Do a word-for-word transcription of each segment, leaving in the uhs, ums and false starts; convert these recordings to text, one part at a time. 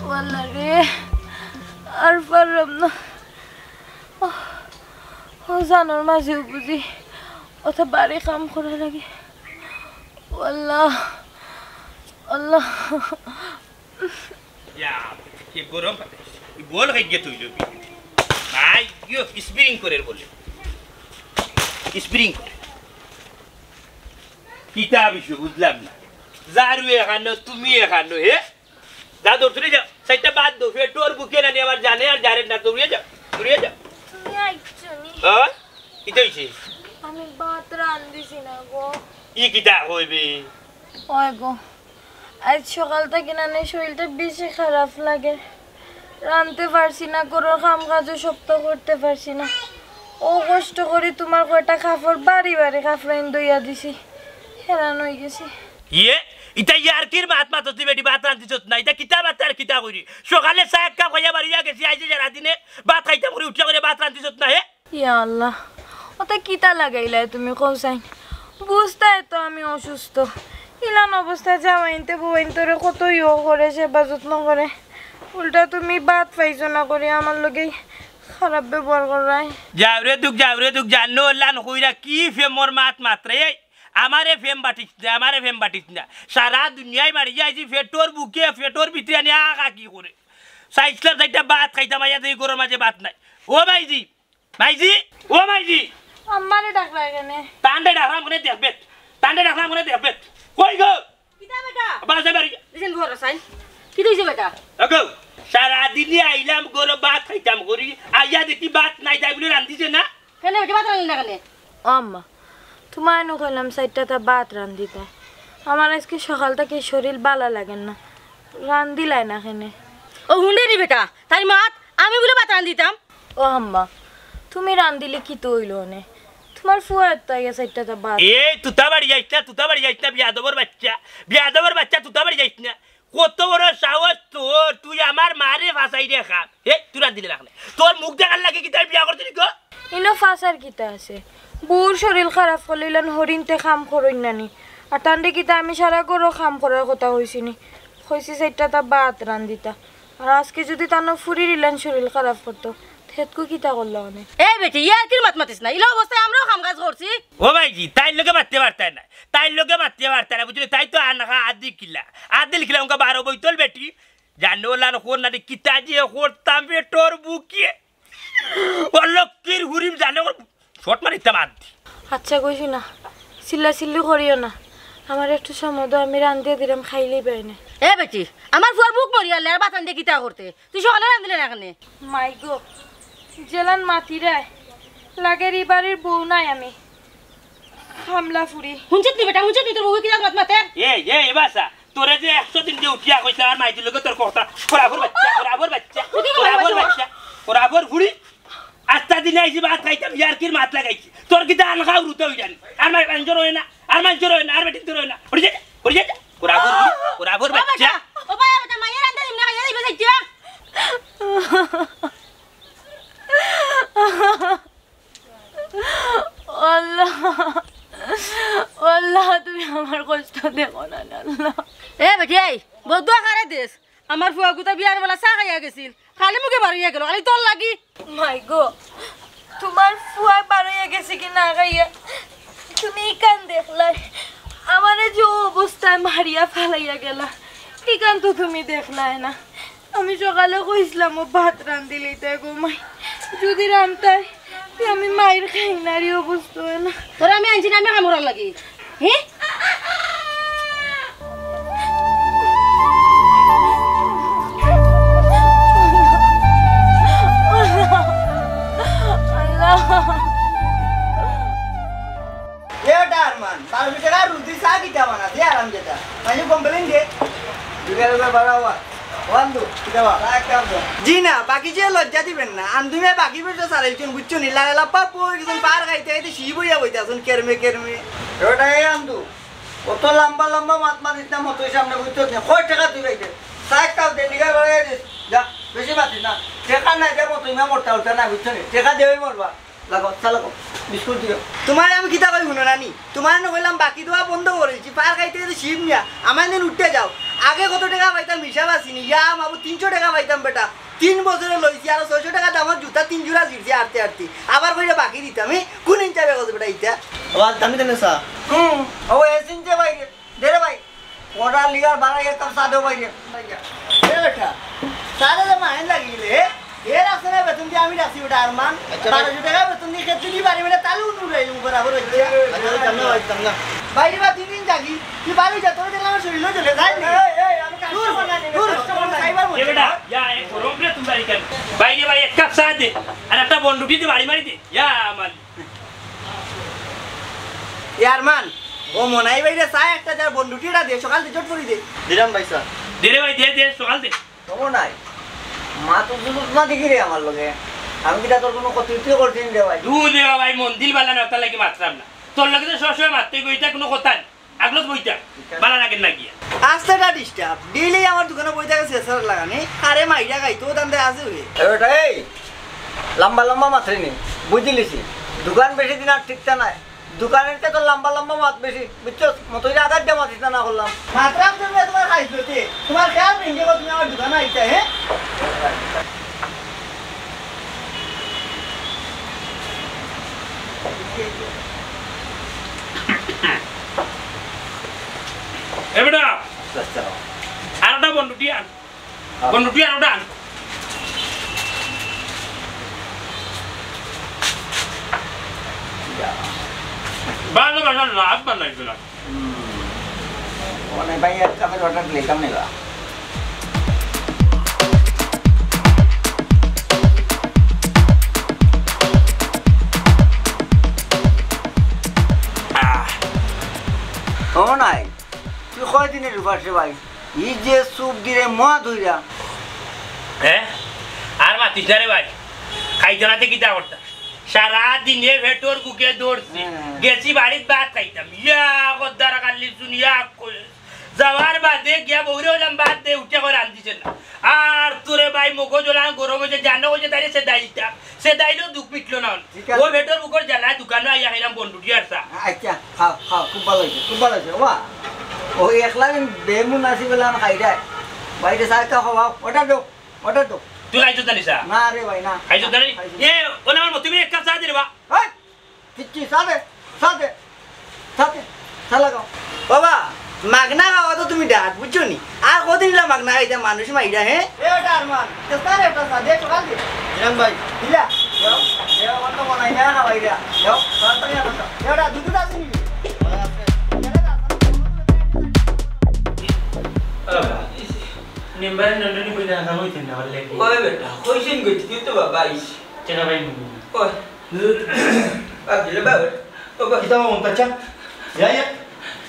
ওয়াল্লা রে, আর পারলাম না। ও, ও জানোর মাঝেও বুঝি অত বাড়ি কাম করা লাগে। ওয়াল্লা, আল্লাহ। ইয়া, কি গরম। ই বল হয়ে গিয়ে তুই লবি। ভাই, ইয়ো, স্প্রিং করে বলে। স্প্রিং করে। কিতা বিষয় বুঝলাম না। ঝাড়ু এখানো, তুমি এখানো, হে? যা দৌড় তুলে যাও। সাইডটা বাদ দাও। ফেটর বুকে না নিয়ে আমার জানে আর জানে না। দৌড়িয়ে যাও। দৌড়িয়ে যাও। তুমি আইছো নি? হ্যাঁ? কিতা হইছে? আমি ভাত রান্ধিছি না গো। ই কিতা হইবে? ওই গো, আজ সকাল থেকে না নে শরীরটা বেশি খারাপ লাগে। রানতে পারছি না, ঘরর কাম কাজও শক্ত করতে পারছি না। ও কষ্ট করি তোমার কয়টা কাপড় বাড়ি বাড়ি কাপড় আইন ধইয়া দিছি, হেরান হয়ে গেছি। ইয়ে, ইটা ইয়ারকির মাত মাতছি বেটি, ভাত রান্ধিছত না। ইটা কিতা মাত আর কিতা করি? সকালে চা এক কাপ খাইয়া বাড়িয়া গেছি, আইছি সারাদিনে ভাত খাইতাম করি উঠিয়া করে ভাত রান্ধিছত না, হে? ইয়া আল্লাহ, ওটা কিতা লাগাইলায় তুমি কও চাইন? বুঝতায় তো আমি অসুস্থ। ইলান অবস্থায় জামাইনতে বউইনতরে কত ইয়ো করে, সেবা যত্ন করে। উল্টা তুমি ভাত পাইছো না করি আমার লগেই খারাপ ব্যবহার কররায়। যাও রে দুখ, যাও রে দুখ, জানো আল্লাহ নকইরা কি ফেমর মাত মাতরে। এই, আমারে ফেম বাটিস না, আমারে ফেম বাটিস না। সারা দুনিয়ায় বাড়ি যাইছি, ফেটর বুকে, ফেটর ভিতরে আনি আ কাকি করে। চাইছিলাম চাইটা ভাত খাইতাম, আইয়া দেখি ঘরর মাঝে ভাত নাই। ও ভাইজি, ভাইজি, ও ভাইজি। আম্মারে ডাকলা কেনে? তানরে ডাকলাম কেনে দেখবেত, তানরে ডাকলাম কেনে দেখবেত। কই গো? কিতা বেটা? বাসে বাড়ি। দিছেন ঘর আসাই। কি দিছে বেটা? ওগো, সারাদিনে আইলাম ঘরো ভাত খাইতাম করি, আইয়া দেখি ভাত নাই, তাই বলে রান্ধিছে না? কেনে বেটি ভাত রান্ধলে না কেনে? ও আম্মা, তোমায় নু কইলাম চাইরটা তা ভাত রান্ধিতা। আমার আজকে সকাল থাকি শরীর বালা লাগের না, রান্ধিলায় না কেনে? ও হুনে নি বেটা, তাই মাত, আমি বুলে ভাত রান্ধিতাম। ও আম্মা, তুমি রান্ধিলে কিতা অইলো অনে? তোমার ফুয়ায় তো আইয়া চাইরটা তা ভাত। এ, তুতা বাড়ি যাইস না, তুতা বাড়ি যাইস না, বিয়াদবর বাচ্চা, বিয়াদবর বাচ্চা, তুতা বাড়ি যাইস না। কত বড় সাহস তোর, তুই আমার মারে ফাঁসাইরে খাস। এ, তুই রান্ধিলে না কেনে? তোর মুখ দেখার লাগি কিতা বিয়া করতে নি গো? ইনো ফাঁসার কিতা আছে? বউর শরীর খারাপ করলে ইলান হরিণতে কাম করইন না নি। আর তানরে কিতা আমি সারা ঘরো কাম করার কথা কইছি নি? কইছি চাইরটা তা ভাত রান্ধিতা। আর আজকে যদি তান ফুরির ইলান শরীর খারাপ করতো, তে হেতকু কিতা করলা অনে? এ বেটি, ইয়ারকির মাত মাতিস না। ইলা অবস্থায় আমরাও কাম কাজ করছি। ও ভাইজি, তাইর লগে মাততে পারতায় না, তাইর লগে মাততে পারতায় না, বুঝলে? তাই তো আনখা আদি কিলা, আদিল কিলা, উনকা বারো বইতল বেটি, জানো লান খোর না রে, কিতা যে করতাম বেটর বুকে। ও লক্ষ্মীর হুরিম জানো, ওর শট মারিতে বাদ দি। আচ্ছা কইছি না, চিল্লা চিল্লি করিও না। আমার একটু সময় দাও, আমি রান্ধিয়া দিলাম, খাইলেই পাই না। এ বেটি, আমার ফুয়ার বুক মরিয়া লে আর বাতান দিয়ে কিতা করতে? তুই সকালে রান্ধিলে না কেনে? মাই গো, জেলান মাতিরায়, লাগের ই বাড়ির বউ নায় আমি। হামলা ফুরি। হুনছত নি বেটা, হুনছত নি তোর বউয়ে কিলা মাত মাতে? এ, এ, এ বাসা, তোরে যে একশো দিন যে উঠিয়া কইছিলাম, আর মাইজির লগে তোর কথা। খরাফর বাচ্চা, খরাফর বাচ্চা, তুই কি খরাফর বাচ্চা? বাচ্চা, খরাফর ফুরি। আস্তা দিনে আইছি ভাত খাইতাম, ইয়ারকির মাত লাগাইছি। তোর কিতা আনখা উরুতা অই জানি? আর মাই-, মাইনষর অয় না, আর মাইনষর অয় না, আর বেটিন্তর অয় না। উড়ি যা, উড়ি যা, খরাফর ফুরি, খরাফর ও বাচ্চা। বেটা, ও ভাই, বেটা, মাইয়া রান্ধে নিমনা খাইয়া দিবে যাইতে। আল্লাহ, আল্লাহ, তুমি আমার কষ্ট দেখো না, আল্লাহ। এ বেটি, এই বদুয়া কারে দেস? আমার ফুয়া গুতা বিয়ার বেলা চা খাইয়া গেছিল, খালি মুখে বারইয়া গেল, খালি তোর লাগি। মাই গো, তোমার ফুয়া বারইয়া গেছে কি না খাইয়া? তুমি ইখান দেখলায়, আমারে যে অবস্থায় মারিয়া ফালাইয়া গেলা, ইখান তো তুমি দেখলায় না। আমি সকালে কইছিলাম ও ভাত রান্ধিলিতে গো মাই, যদি রান্তায় আমি মাইর খাই না রে, অবস্থা অয় না। তোরে আমি আনছি না, আমি কাম করার লাগি। হে? এ ডারমান, বারোশো টেকা রুটি চা কিতা বানা, দে আরাম যেটা। মানে কমপ্লেন দে। বিকালে বারো আবার। বন্ধু, কিতা বা? চা এক কাপ দে। জি না, বাকি যে লজ্জা দিবেন না। আন্দুমে বাকি বেটা সারাইছেন, বুঝছো নি? লালা পাপ হয়ে গেছেন, পার খাইতে খাইতে শিব হইয়া বইতে আছেন, কেরমে কেরমে। ওটা এই আন্দু। অত লম্বা লম্বা মাত মাতিস না, মতই সামনে বুঝছস না। কয় টেকা তুই পাইতে? চা এক কাপ দে, নিগার বাড়াইয়া দিস। যা, বেশি মাতিস না। টেকা নাই, দে মতই মা মোটা উল্টা না, বুঝছো নি? টেকা দেওয়াই মরবা। লাগো, চা লাগো। বিস্কুট দিও। তোমারে আমি কিতা কই হুনো নানি? তোমারে না কইলাম বাকি দেওয়া বন্ধ করে দিছি। পার খাইতে খাইতে শিব মিয়া। আমার দিন উঠতে যাও। আগে কত টেকা পাইতাম হিসাব আছে নি? ইয়া মাবু, তিনশো টেকা পাইতাম বেটা। তিন বছরে লইছি, আরো ছয়শো টেকা দামর জুতা তিন জোড়া ছিঁড়ছি আটতে আটতে। আবার কইরা বাকি দিতাম, হে? কোন হিসাবে কত বেটা ইটা? আবার দামি দামি চা। হুম, ও এ চিনতে ভাই রে। দে রে ভাই। অর্ডার লিগার বাড়াই একটা চা দেও ভাই রে। এ বেটা, চা দে মা, হেন লাগি গেলে, হে? এর আছে না বেতন দিয়ে আমি রাখছি ওটা আরমান। আচ্ছা ভাই। বারোশো টেকা বেতন দিয়ে খেতে দিয়ে বাড়ি বেটা তাহলে উঠু রে, উঠু বরাবর হচ্ছে। আচ্ছা, ওই দাম না, ওই দাম না। বাইরে বা তিন দিন থাকি, তুই বাড়ি যা, তোর দেখলে আমার শরীরও চলে যায় না। এই, এই, আমি দূর, কাস্টমার না, দূর, কাস্টমার না। সাইবার এ মধ্যে। বেটা, যা, এই গরম রে তুমি বাড়ি কেন? বাইরে ভাই, এক কাপ চা দে, আর একটা বন রুটি দে, বাড়ি মারি দে। ইয়া, আমার। ইয়ার মান, ও মনাই ভাই রে, চা একটা যা বন্ধুটিটা দে, সকাল দে, চট করি দে। দিলাম ভাই চা। দে রে ভাই, দে, দে, সকাল দে। খবর নাই। মা তো জুলুস না দেখি রে আমার লগে। আমি কিতা তোর কোনো ক্ষতি উতি করছি নি রে ভাই? দূর রে ভাই, মন দিল বালা না, তার লাগি মাতলাম না। তোর লগে তো সবসময় মাততে গই, ইটা কোনো কথা না। আগলত বইতা, বালা লাগের না গিয়া। আস্তে একটা ডিস্টার্ব। ডেইলি আমার দোকানো বই থাকে শেষার লাগানি। আরে মাইরা খাই, তো দান্দা আছে ওই। এ বেটা, এই, লম্বা লম্বা মাতরে নি, বুঝিলিছি। দোকান বেশি দিন আর ঠিকতা নাই। দোকানের তো লম্বা লম্বা মাত বেশি, বুঝছস? মতো আঘাত দিয়ে মাতিস না, না করলাম। মাতরাম তুমি তোমার খাইছো তে, তোমার খেয়াল নেই যে তুমি আমার দোকানে আইতা, হ্যাঁ? এ বেটা, আচ্ছা, আচ্ছা। আরোটা বন্ধুটি আন। আচ্ছা। বন্ধুটি আরোটা আন। ভালোবাসার রাত বানাইছিলাম। হুম। মানে ভাই, এক কাপের অর্ডার দিলাম না বা? আহ। ও নাই, তুই কয়দিনের উপাস রে ভাই? ই যে চুপ দিলে মহা ধইরা। হ্যাঁ? আর মাতিস না রে ভাই। খাইতে নাতে কিতা করতা? সারা দিনে পেটর ভুকে ধরছি। হ্যাঁ। গেছি বাড়িত ভাত খাইতাম। ইয়া গদ্দার কাল্লি শুনিয়া কই। যাওয়ার বাদে গিয়া বউরে কইলাম, "ভাত দে", উঠে কই রান্ধিছে না। আর তোরে ভাই মগজ ওলান গরম হইছে, জানো হইছে তাইলে সে দাইলটা। সে দাইলও দুখ মিটলো না। ঠিক আছে। ও পেটর ভুকর জ্বালায় দোকানো আইয়া খাইলাম বন্ধুটি আর চা। আচ্ছা, খাও, খাও, খুব ভালো হইছে, খুব ভালো হইছে। ওবা, ও একলা দিন বেমুন আছি বলে আমি খাই যায়। বাইরে চা একটা খাওয়া, অর্ডার দেও, অর্ডার দেও। তুই খাইছস না নি চা? না রে ভাই, না। খাইছস না নি? খাইছি না। এ, ও না আমার মতো, তুমি এক কাপ চা দে রে বা। এই, কিচ্ছু, চা দে, চা দে, চা দে, চা লাগাও। বাবা, মাগনা খাওয়া তো তুমি ডাক, বুঝছো নি? আর কদিন ইলা মাগনা খাইতা মানুষ মাইরা, হ্যাঁ? এ, ওটা আরমান, চেষ্টা রে, ওটা চা দে, সকাল দে। হিরান ভাই। দিলা? যাও, যাও, আমার তো মনে হয় না খাওয়াই দিয়া। যাও, তাড়াতাড়ি আসো। এ, ওটা দুধ আছে নি? নিম্বারে নন্দনী বই না, না হইতে না, বললে কি? ওই বেটা, কইছেন গো, তুই তো বাবা আইস। চেনা ভাই নন্দনী। ওই। বাদ দিলে বাবা। ও বাবা। কিতা বাবা, মন্তাচ্ছা? ইয়া, ইয়া।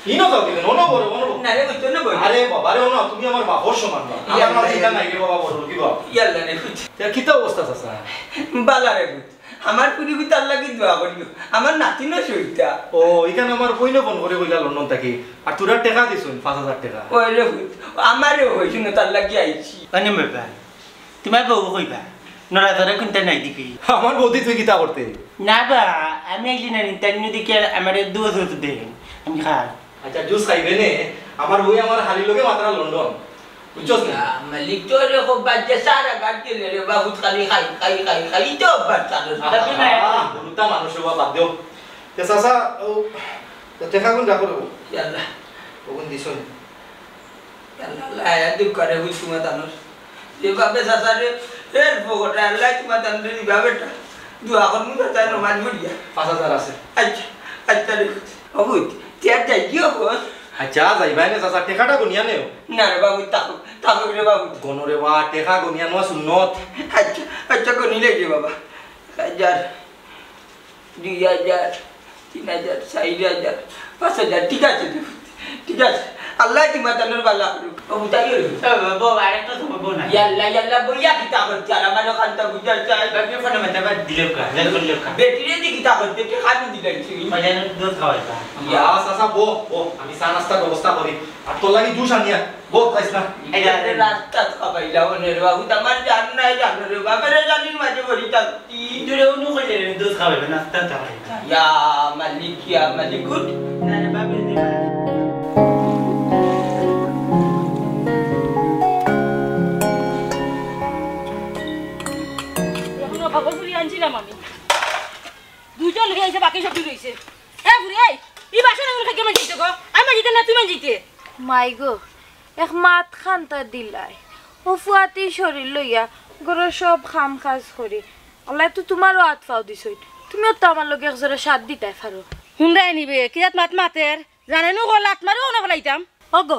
ইনো যাও কিতা? অনো বড়, অনো বড়। না রে, ওই তো না বড়। আরে বাবা রে, অনো, তুমি আমার বাবার সমান না। ইয়া, আমার ইয়া, চিন্তা ইয়া। নাই রে বাবা, বড় কি বাবা? ইয়াল্লা রে, বুঝ। তে কিতা অবস্থা চাচা? বালা রে, বুঝ। আমার পুরি বুঝ আল্লাহ কি দোয়া করিও। আমার নাতিনও সইতা। ও, এখানে আমার বইনও ফোন করে কইলা লন্ডন থাকি। আর তোরা টেকা দিছুন, পাঁচ হাজার টেকা। ওই রে, বুঝ। আমারে হইছিল, তার লাগি আইছি। অনে বাবা। তোমার বউ কইবা, নড়াচড়া কোনটা নাই দেখি। আমার বৌদি তুই কিতা করতে? না বা, আমি আইলি না, নিতাই নদী কি আর আমার দুধ হতে দে, আমি খাই। আচ্ছা, জুস খাইবে নে, আমার বউ আমার হালি লগে মাত্রা লন্ডন, বুঝছস না? আ, মালিক তো রে খুব বাজে সারা গাড় দিলে রে, বাবু খালি খাই, খাই, খাই, খাই, তো বাচ্চা রে। আহা, বুলুতা মানুষ বাবা, বাদ দেও। তে চাচা, ও, তে টেকা কোন রাখো রে? ইয়াল্লা। ওগুন দিছুন। ইয়াল্লা, আল্লাহ, আয়া দুঃখ করে, বুঝ তোমার তানোর। যেভাবে চাচারে, এর পকেটে আল্লাহ তোমার তানোর দিবা বেটা। দোয়া করমু চাচা, নমাজ পড়িয়া। পাঁচ হাজার আছে। আচ্ছা, আচ্ছা রে পুত। ও পুত, তে আর যাই কি অখন? আচ্ছা, যাইবায় নে চাচা, টেকাটা গনিয়া নেও। না রে বাবু, থাকো, থাকো রে বাবু। গনো রে বা, টেকা গনিয়া নেওয়া সুন্নত। আচ্ছা, আচ্ছা, গনিলাই রে বাবা। এক হাজার, দুই হাজার, তিন হাজার, চাইর হাজার, পাঁচ হাজার, ঠিক আছে, ঠিক আছে। আল্লায় তুমার জানর বালা করুক। ও বুঝাই হইল। ও, বউ, আরেকটা তো বউ না। ইয়াল্লা, ইয়াল্লা, বইয়া কিতা করতে আর আমার ওখান তো বুঝার চাই। বাকি ফোনে মেতে বাদ দিলে কা, জান করলে কা। বেটিরে দি কিতা করতে, তুই খাবি দিলে কি? বাজারে দুধ খাওয়াই কা। ইয়া। আচ্ছা, আচ্ছা, বউ, বউ, আমি চা নাস্তার ব্যবস্থা করি। আর তোর লাগি জুস আনিয়া, বউ, খাইস না। এই যা, এই যা। রাস্তা খাবাইলা, ওনে রে বাবু, আমার জান নাই, জানো রে, বাপের জানির মাঝে বড়ি থাক। ইন্দুরে উনু কইলে রে, দুধ খাবে না, নাস্তা তো খাবে না। ইয়া মালিক, ইয়া মালিক, উঠ। না রে বাবা, দে না। এখনো ভাগর ফুরি আনছিলাম আমি। দুইটা লগে আইছে, বাকি সব দূর হইছে। এ ফুরি, এই, এই বাসন আমি খাইকে মাজিতে গো। আমি মাজিতে না, তুই মাজিতে। মাই গো, এক মাত খান্তা দিলাই। ও ফুয়াতি শরীর লইয়া ঘরর সব কাম কাজ করি। আল্লায় তো তুমারও আত পাও দিছইন। তুমিও তো আমার লগে এক জোড়া সাথ দিতায় পারো। হুনরায় নিবে, কি জাত মাত মাতের? জানে নু গো, লাত মারিও না ফালাইতাম। ও গো,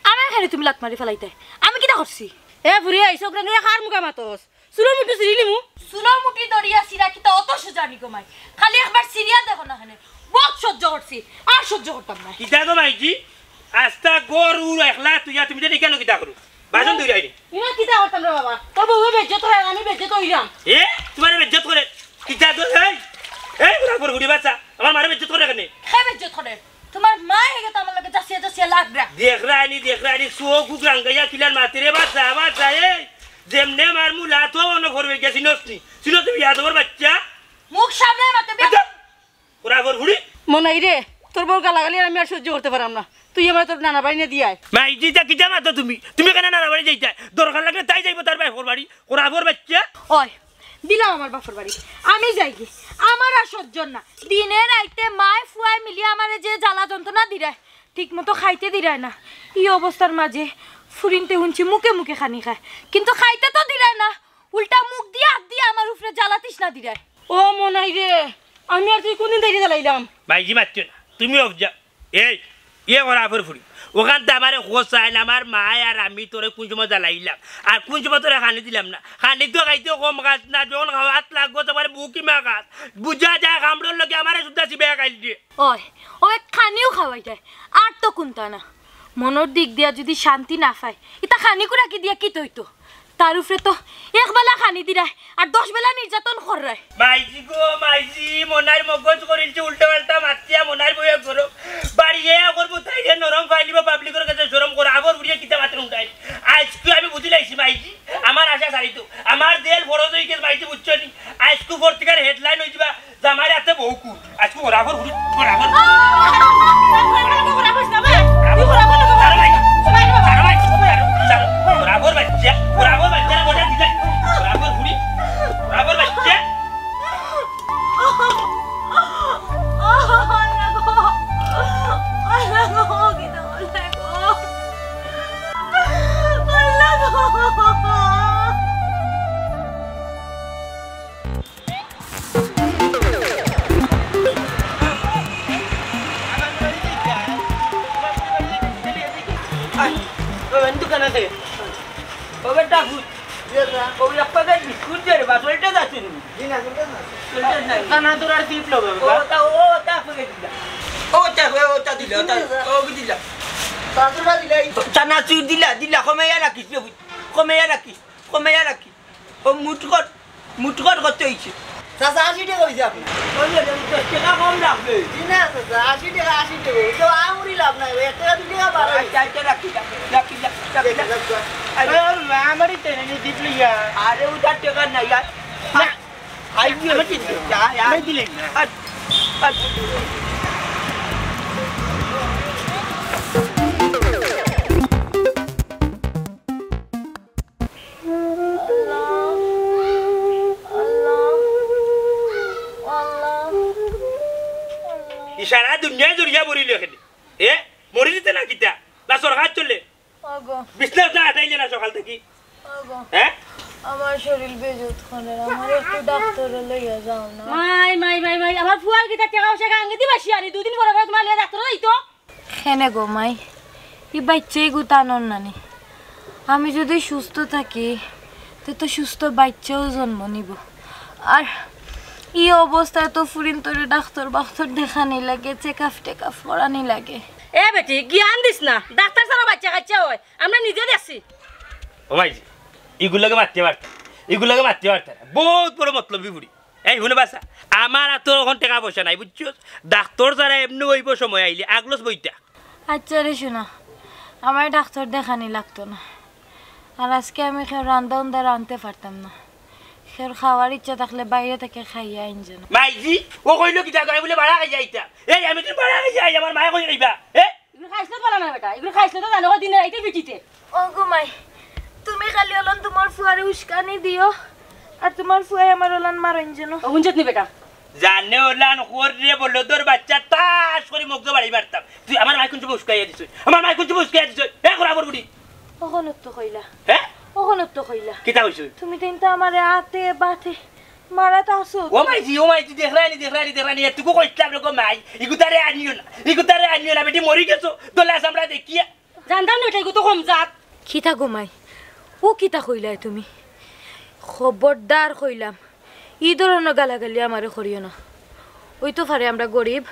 আমার খালি তুমি লাত মারি ফালাইতায়। আমি কিতা করছি? এ ফুরি, এই চোখ রাঙিয়া কার মুখে মাতস? চুলো মুঠি ছিড়িলিমু। চুলো মুঠি ধরিয়া ছিড়া কিতা অত সোজা নি গো মাই? খালি একবার ছিড়িয়া দেখো না কেনে। বহুত সহ্য করছি, আর সহ্য করতাম না। কিতা গো মাইজি? আস্তা ঘর উর একলা তুইয়া তুমি যে কেন কিতা করো? বাসন ধুইরায় নি। ইনা কিতা করতাম রে বাবা? তোর বউয়ে বেইজ্জত করে, আমি বেইজ্জত হইলাম। এ, তুমারে বেইজ্জত করে? কিতা গো, এই? এই, ঘোড়া ঘোড়া ঘুড়ি বাচ্চা, আমার মারে বেইজ্জত করে কেনে? কে বেইজ্জত করে? তুমার মায় হেগে তো আমার লগে যাচিয়া যাচিয়া লাগরা। দেখরায় নি, দেখরায় নি, চোখ উখ রাঙ্গাইয়া কিলার মাতে রে বাচ্চা, বাচ্চা, এই। যেমনে মারমু লাত অনো করবে গিয়া, চিনস নি? চিনস নি বিয়াদবর বাচ্চা? মুখ সামলায় মাতে বে- আচ্ছা, ঘোড়া ঘোড়া ঘুড়ি। মনাই রে, তোর বউর গালাগালি আর আমি আর সহ্য করতে পারাম না। তুই আমার তোর নানা বাড়ি নিয়া দিয়ায়। মাইজি, ইতা কিতা মাতো তুমি? তুমি কেনে নানা বাড়ি যাইতায়? দরকার লাগলে তাই যাইবো তার বাপর বাড়ি। ঘোড়া ঘোড়া বাচ্চা। ওই, দিলাম আমার বাপর বাড়ি। আমি যাইগি। আমার আর সহ্য না। দিনে রাইতে মায় ফুয়ায় মিলিয়া আমারে যে জ্বালা যন্ত্রণা দিরায়, ঠিক মতো খাইতে দিরায় না। ই অবস্থার মাঝে ফুরিন্তে হুনছি মুখে মুখে খানি খায়, কিন্তু খাইতে তো দিরায় না, উল্টা মুখ দিয়া আত দিয়া আমার উপরে জ্বালা তৃষ্ণা দিরায়। ও মনাই রে, আমি আর তুই কোনদিন তাইরে জ্বালাইলাম? মাইজি মাতিও না, তুমি অফ যাও। এই, ইয়ে ঘোড়া ঘোড়া ফুড়ি, অখানতে আমারে কছাইন, আমার মায় আর আমি তোরে কুন সময় জ্বালাইলাম, আর কুন সময় তোরে খানি দিলাম না? খানি তো খাইতে কম খাস না, যখন খাওয়াত লাগবো তোমার বুকি মা খাস, বুঝা যায় কামড়র লগে আমারে সুদ্ধা চিবাইয়া খাইল দিয়ে। ওই, ও এক খানিও খাওয়াই যায়, আর তো কুন্তা না। মনর দিক দিয়া যুদি শান্তি না পায়, ইতা খানি কুড়াকি দিয়া কিতা অইতো? তার উপরে তো এক বেলা খানি দিরায়, আর দশ বেলা নির্যাতন কররায়। মাইজি গো, মাইজি, মনাইর মগজ করিলছে উল্টা পাল্টা মাতিয়া, মনাইর বউয়ে গরম। বাড়িয়ে আগর মতো আইরে নরম পাইলিব, পাবলিকর কাছে শরম করো, আবার উড়িয়ে কিতা মাত্র উঠাই। আইজকু আমি বুঝিলাইছি মাইজি, আমার আশা সারিত, আমার জেল ফরজ অই গেছে মাইজি, বুঝছো নি? আইজকু পত্রিকার হেডলাইন অই যিবা, জামাইর আতে বউ খুন। আইজকু ঘোড়া ঘোড়া ঘুড়ি, ঘোড়া ঘোড়া। ঘোড়া ঘোড়া ঘুড়ি। ঘোড়া ঘোড়া বাচ্চা, ঘোড়া ঘোড়া বাচ্চা, ঘোড়া ঘোড়া ঘুড়ি, ঘোড়া ঘোড়া বাচ্চা। আয়, ও, এন দোকান আছে। ও বেটা, ভূত। ইয়ে, স্যার। ও, এক প্যাকেট বিস্কুট দে রে বা, চলতে যাচ্ছে নি? জি না, চলতে না। চলতে না। চানাচুর আর চিপস লবে, ও, বাবা। তা, ও, তা এক প্যাকেট দিলা। ও, তা, ও, তা দিলা, ও, তা, জি না, স্যার। ও, দিলা। চানাচুরটা দিলাই। চানাচুর দিলা, দিলা, কমাইয়া রাখিস রে ভূত। কমাইয়া রাখিস, কমাইয়া রাখিস। ও মুটকট, মুটকট করতে হইছে। চাচা, আশি টেকা অইছে আপনার। ওই যে, দশ টেকা কম রাখবে। জি না, চাচা, আশি টেকা, আশি টেকা। ওই তো আঙুরি লাভ নাই, ওই এক টেকা, দুই টেকা বাড়াই। আচ্ছা, আচ্ছা, রাখি, রাখি, রাখি, রাখি, রাখি। আরে, আরে, আমারই তো এনে দিবলি ইয়া। আরে, উধার টেকা নাই আর। না। আই, আমার দিলে। যা, যা। আমার দিলে না। আর, আর। ই সারা দুনিয়া জড়িয়া পড়িল এখানে। এ? মরি দিতে না কিতা? না সরকার চলে? ওগো। বিছনা উঠা আটাইলে না সকাল থাকি? ওগো। হ্যাঁ? আমার শরীর বেজুত করে, আমার একটু ডাক্তারে লইয়া যাও না। মাই, মাই, মাই, মাই, আমার ফুয়ার কিতা টেকা পয়সা গাঙ্গে দিবা শিয়ারি, দুদিন পরে পরে তুমার লইয়া ডাক্তারে যাইতো। কেনে গো মাই, ই বাইচ্চাইগু তানর নানি। আমি যুদি সুস্থ থাকি, তে তো সুস্থ বাইচ্চাও জন্ম নিবো। আর ই অবস্থায় তো ফুরিন্তরে ডাক্তার বাক্তার দেখানি লাগে, চেকআপ টেকআপ করানি লাগে। এ বেটি, জ্ঞান দিস না, ডাক্তার ছাড়া বাইচ্চা কাইচ্চা অয়, আমরা নিজে দেখছি। ও মাইজি, ইগুর লগে মাততে পারতা, ইগুর লগে মাততে পারতা না। বউত বড় মতলবি ফুরি। এই হুনো বাছা, আমার আতো অখন টেকা পয়সা নাই, বুঝছো? ডাক্তার যারা এমনে অইবো সময় আইলে আগলস বইতা। আচ্ছা রে সোনা, আমার ডাক্তার দেখানি লাগতো না। আর আজকে আমি কেউর রান্দা উন্দা রানতে পারতাম না। কেউর খাওয়ার ইচ্ছা থাকলে বাইরে থাকি খাইয়া আইন যেন। মাইজি, ও কইলো কিতা কয় বুলে বাড়া খাইয়া আইতা। এই আমি তো বাড়া খাইয়া আই, আমার মায়ে কই খাইবা? এ? ইগুর খাইছলত বালা না বেটা, ইগুর খাইছলত জানো দিনে রাইতে পিটিতে। ও গো মাই, তুমি খালি অলান তুমার ফুয়ারে উস্কানি দিও, আর তুমার ফুয়ায় আমার অলান মারইন যেন। ও হুনছত নি বেটা? জানে অলান খোর রে বলদর বাইচ্চা, তাস করি মগজ বাড়ি মারতাম। তুই আমার মাই কুন সময় উস্কাইয়া দিছস? আমার মাই কুন সময় উস্কাইয়া দিছস? এ খোরা বড় বুড়ি। অখন তো কইলা। হ্যাঁ? অখন তো কইলা। কিতা কইছস? তুমি তিনটা আমারে আতে বাতে মারাত আছো। ও মাইজি, ও মাইজি, দেখরায়নি, দেখরায়নি, দেখরায়নি, এটুকু কইছলাম রে গো মাই, ইগুতারে আনিও না, ইগুতারে আনিও না, বেটি মরি গেছো, দলা চামড়া দেখিয়া। জানতাম না ইটা, ইগু তো কম জাত। কিতা গো মাই, ও কিতা কইলায় তুমি? খবরদার কইলাম, ই ধরনর গালাগালি আমারে করিও না। অইতো পারে আমরা গরিব,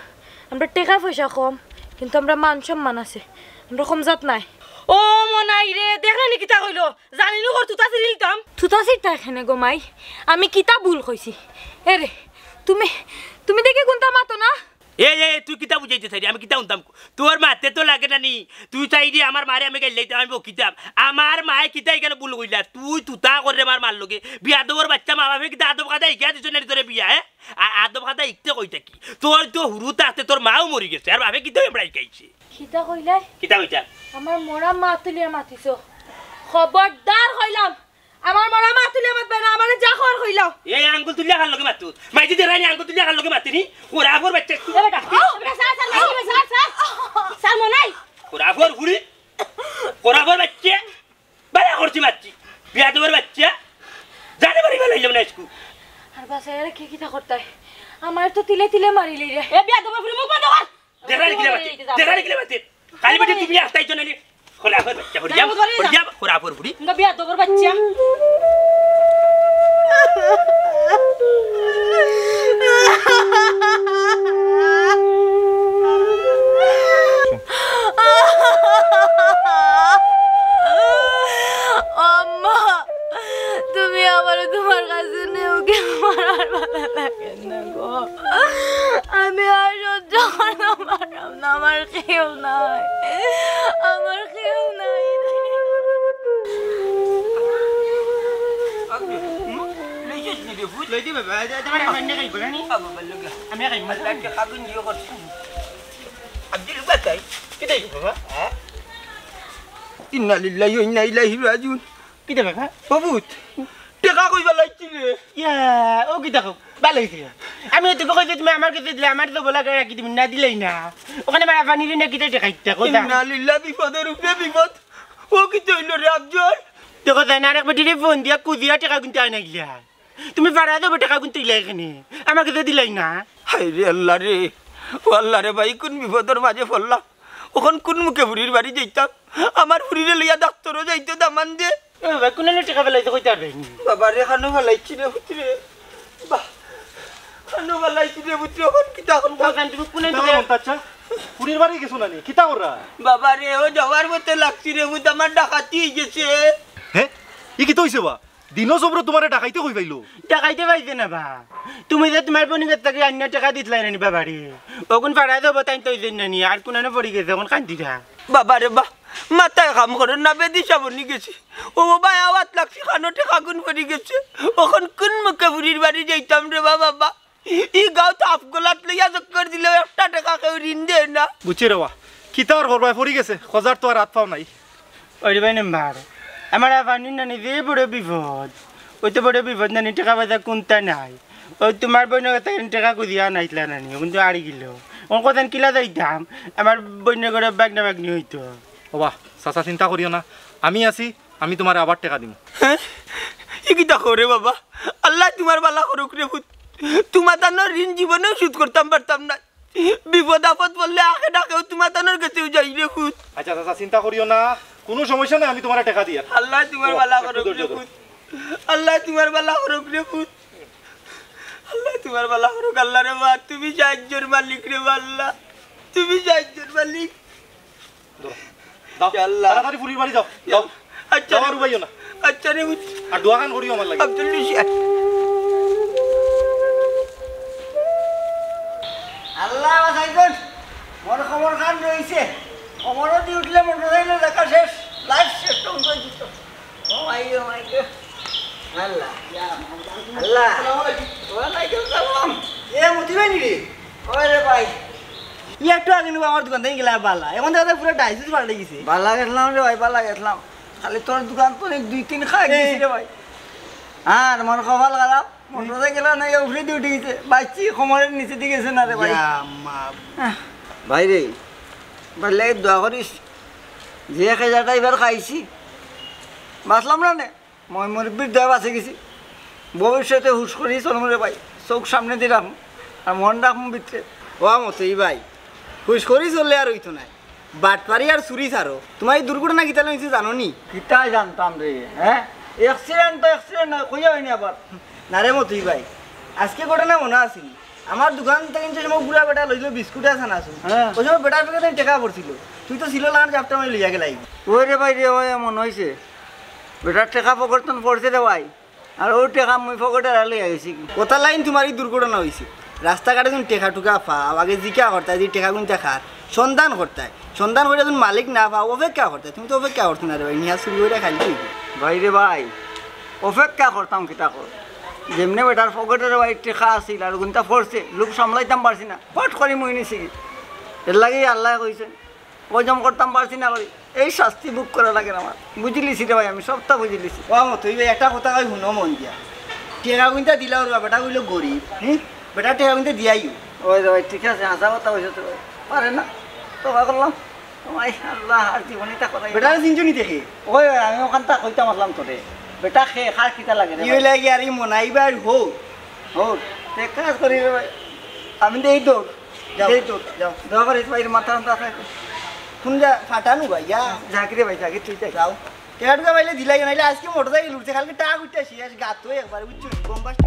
আমরা টেকা পয়সা কম, কিন্তু আমরা মান সম্মান আছে, আমরা কম জাত নায়। ও মনাই রে, দেখরায়নি কিতা কইলো? জানি নু কর তুতা ছিড়িলিতাম। তুতা ছিড়তায় কেনে গো মাই? আমি কিতা ভুল কইছি? এরে, তুমি, তুমি দেখি কুনতা মাতো না? এ, এ, তুই কিতা বুঝাইতে চাইরে? আমি কিতা হুনতাম? তোর মাতে তো লাগে না নি। তুই চাইরে আমার মারে আমি গাইল্লাইতাম, আমি বকিতাম। আমার মায়ে কিতা ইখানো ভুল কইলা? তুই তুতা কররে আমার মার লগে। বিয়াদবর বাইচ্চা, মা বাপে কিতা আদব কায়দা হিকাইয়া দিছইন না নি তোরে বিয়া, হে? আ-, আদব কায়দা হিকতে কই থাকি? তোর তো হুরু থাকতে তোর মাও মরি গেছে, আর বাপে কিতা আমরা হিকাইছে? কিতা কইলায়? কিতা কইতা? আমার মরা মা তুলিয়া মাতিছো। খবরদার কইলাম, আমার মরা মা তুলিয়া মাতবায় না, আমারে যা কওয়ার কইলাও। এই আঙ্গুল তুলিয়া কার লগে মাতো? মাইজি দেখরায়নি আঙ্গুল তুলিয়া কার লগে মাতে নি? খোরাফর বাইচ্চা। এ বেটা, ও বেটা, ছাড়, ছাড়, মাইজি, ছাড়, ছাড়। ছাড়, মনাই। খোরাফর ফুরি। খোরাফর বাইচ্চা। বালা করছি মাতছি। বিয়াদবর বাইচ্চা। জানে বাড়ি বানাইলাম না স্কুল। আর বাছা, এরা কে কিতা করতায়? আমার তো তিলে তিলে মারিলিরে। এ বিয়াদবর ফুরি, মুখ বন্ধ কর। দেখরায়নি কিলা মাতে? দেখরায়নি কিলা মাতে? খালি বেটি তুমি আস্তাই তো নানি। খোরাফর বাইচ্চা, খোরাফর, খোরাফর ফুরি। ইন্দা বিয়াদবর বাইচ্চা। আম্মা, তুমি আমারে তুমার কাছে নেও, কেউ আমার আর বালা লাগে না গো। আমি আর সহ্য করতাম পারলাম না, আমার কেউ নাই, আমার কেউ নাই। লই যাস নি রে পুত? লই দে বাবা, আজ আমার বান্নে খাইব না নি? আমি খাইব না। আব্দুল বাতাই, কিতা বাবা? হ্যাঁ? ইন্না লিল্লাহি ওয়া ইন্না ইলাইহি রাজিউন। কিতা বাবা? ও পুত, টেকা কই ফালাইছি রে? ইয়া, ও কিতা কও? ভালা অইছে। আমি তো কই যে তুমি আমার কাছে দিলে, আমার তো বলা করে রাখি তুমি না দিলেই না। ওখানে আমার আফানিরে না কিতা টেকা দিতা, কও তা। ইন্না লিল্লাহ, বিপদের উপরে বিপদ। ও কিতা অইলো রে আফজল? দেখো তাই না, আরেক বেটিরে ফোন দিয়া কুদিয়া টেকা গুনতে আনাইলা। তুমি পাড়া দেবো টেকা গুনতে ইলা এখানে। আমার কাছে দিলাই না। হায় রে আল্লাহ রে, ও আল্লাহ রে ভাই, কোন বিপদর মাঝে পড়লাম। অখন কোন মুখে ফুরির বাড়ি যাইতাম? আমার ফুরিরে লইয়া ডাক্তারও যাইতো দামান দে। এ বাবা, কোন আনে টেকা ফালাইছে কইতা পারবায় নি? বাবা রে, খানো ফালাইছি রে পুত রে। বা, খানো ফালাইছি রে পুত রে, অখন কিতা করতাম? বাবা, তুমি কোন আনে দাঁড়াও, মন্তাজ চাচা, ফুরির বাড়ি গেছো না নি? কিতা কররা? বাবা রে, ও যাওয়ার পথে লাগছি রে পুত, আমার ডাকাতি অই গেছে। হে? ই কিতা অইছে বা? দিনো জবরে তুমারে ডাকাইতে কই পাইলো? ডাকাইতে পাইছে না বা। তুমি যে তুমার বইনর গেছ থাকি আনিয়া টেকা দিতলায় না নি বাবারে। অগুন পাড়া দেবো তাইন তো অইছে না নি, আর কোন আনে পড়ি গেছে, অখন কান্দিরা। বাবা রে বা, মাথায় কাম করে না, বেদিশা বনি গেছি। ও বাবা, আওয়াত লাগছি, খানো টেকাগুন পড়ি গেছে। অখন কোন মুখে ফুরির বাড়ি যাইতাম রে বা বাবা। ই গাঁওত আফগোলাত লইয়া চক্কর দিলেও একটা টেকা কেউ ঋণ দেয় না। বুঝছি রে বা, কিতা আর করবায়, পড়ি গেছে, খোঁজার তো আর আত পাও নাই। ওরে ভাই নাম্বার, আমার আফানির নানি যে বড় বিপদ, অউ তো বড় বিপদ নানি, টেকা পয়সা কুন্তা নাই। অউ তুমার বইনর গেছ থাকি টেকা খুজিয়া আনাইতলা নানি, অখন তো আরি গেলো। অখন কতদিন কিলা যাইতাম, আমার বইনর ঘরো বাগনা বাগনি অইতো। ও বা, চাচা চিন্তা করিও না, আমি আছি, আমি তুমারে আবার টেকা দিমু। হে? ই কিতা কও রে বাবা? আল্লায় তুমার বালা করুক রে পুত। তুমার তানর ঋণ জীবনেও শোধ করতাম পারতাম না। বিপদ আপদ পড়লে আখে ডাকেও তুমার তানর গেছেও যাই রে পুত। আচ্ছা চাচা, চিন্তা করিও না, কুনু সমস্যা নাই, আমি তুমারে টেকা দিয়ার। আল্লায় তুমার বালা করুক রে পুত। আল্লায় তুমার বালা করুক রে পুত। আল্লায় তুমার বালা করুক। আল্লাহ রে বা, তুমি সাহায্যর মালিক রে বা আল্লাহ, তুমি সাহায্যর মালিক। ধরো, দাও। ইয়া আল্লাহ। তাড়াতাড়ি ফুরির বাড়ি যাও, দাও। আচ্ছা যাও, রে। আর উবাইও না। আচ্ছা রে পুত। আর দোয়া খান করিও আমার লাগি। আব্দুল রশিদ। আল্লাহ বাঁচাইছইন, মোর খবর খান রইছে। খবরও দি উঠলে মোটরসাইকেল দেখা শেষ, লাইফ শেষ, ধ্বংস হয়ে যেত। ও মাই গো, মাই গো। আল্লাহ, ইয়া আল্লাহ। আসসালামু আলাইকুম। ওয়ালাইকুম সালাম। এ মতি ভাই নি রে? ওই রে ভাই। ই একটু আগে নিবা আমার দোকান থাকি গেলা বালা। এখন দেখা যায় পুরা ডাইসিস পাল্টে গেছে। বালা গেছলাম রে ভাই, বালা গেছলাম। খালি তোর দোকান তো দুই তিন খাই এ। গেছি রে ভাই। আর মোর কপাল খারাপ, মোটরসাইকেল নাই, উফরে দি উঠি গেছে। বাইচ্চি কোমরের নিচে দি গেছে না রে ভাই। ইয়া মা। আহ, ভাই রে, ভাই লাগে দোয়া করিস। যে খেজাটা এবার খাইছি, বাঁচলাম না নে। ময় মুরব্বির দোয়া বাঁচি গেছি। ভবিষ্যতে হুশ করি চলমু রে ভাই, চোখ সামনে দি রাখমু, আর মন রাখমু ভিতরে। ও মতই ভাই, হুশ করি চললে আর অইতো নায়। বাটপারি আর চুরি ছাড়ো। তুমার ই দুর্ঘটনা কিতার লাগি অইছে জানো নি? কিতা জানতাম রে, হ্যাঁ? অ্যাক্সিডেন্ট তো অ্যাক্সিডেন্ট নায়, কইয়া অয়নি আবার। না রে মতই ভাই, আজকে ঘটনা মনো আছে নি? আমার দোকান থাকি যে সময় বুড়া বেটা লইলো বিস্কুট আর চানাচুর, হ্যাঁ। ওই সময় বেটার পকেটে টেকা পড়ছিল, তুই তো ছিল লাখান জাপটা মারি লইয়া গেলাই। ওই রে ভাই রে, ওই এমন অইছে, বেটার টেকা পকেট তন পড়ছে রে ভাই, আর অউ টেকা মুই পকেটে রাখি লইয়া গেছি। অতার লাগিন তুমার ই দুর্ঘটনা অইছে। রাস্তাঘাটে যখন টেকা টুকা পাও, আগে জিকা করতায় যে টেকা কুনতা কার, সন্ধান করতায়। সন্ধান করিয়া যখন মালিক না পাও, অপেক্ষা করতায়। তুমি তো অপেক্ষা করতায় না রে ভাই, নিয়া চুরি করিয়া খাইলে অইবো। ভাই রে ভাই, অপেক্ষা করতাম কিতা কর? যেমনে বেটার পকেটে রে ভাই টেকা আছিল আর কুনতা পড়ছে, লোভ সামলাইতাম পারছি না, ফট করি মুই নিছি। এর লাগি আল্লায় কইছে, হজম করতাম পারছি না করি, এই শাস্তি ভোগ করা লাগে আমার। বুঝিলিছি রে ভাই, আমি সবটা বুঝিলিছি। ও মতই ভাই, একটা কথা কই হুনো মন দিয়া। টেকা কুনতা দিলাও রে, বেটা অইলো গরিব, হুম? বেটা টেকা কুনতা দিয়াইও। ওই রে ভাই, ঠিক আছে, হাছা কথা কইছো তো ভাই। পারে না, তওবা করলাম। ওই আল্লাহ, আর জীবনে তা করাই। বেটারে চিনছো নি দেখি? ওই, ওই, আমি অখানতা কইতাম আছলাম তোরে। বেটা খে, কার কিতা লাগে রে ই ভাই? অইলা গিয়া আর ই মনাই ভাইর হউর। হউর, তে কাজ করি রে ভাই। আমি দেই দৌড়। যাও, দেই দৌড়। যাও। দোয়া করি ভাইর মাথা আনতে আছে। কোন যা ফাটানো ভাই, যা। যা কি রে ভাই, যা কি তুই যা। যাও। টেকা টুকা পাইলে দিলাই, নাইলে আজকে মোটরসাইকেল উঠছে, কালকে টাকা উঠতে আসি, আজ গাত হয়ে একবারে, বুঝছো? Bomb bast.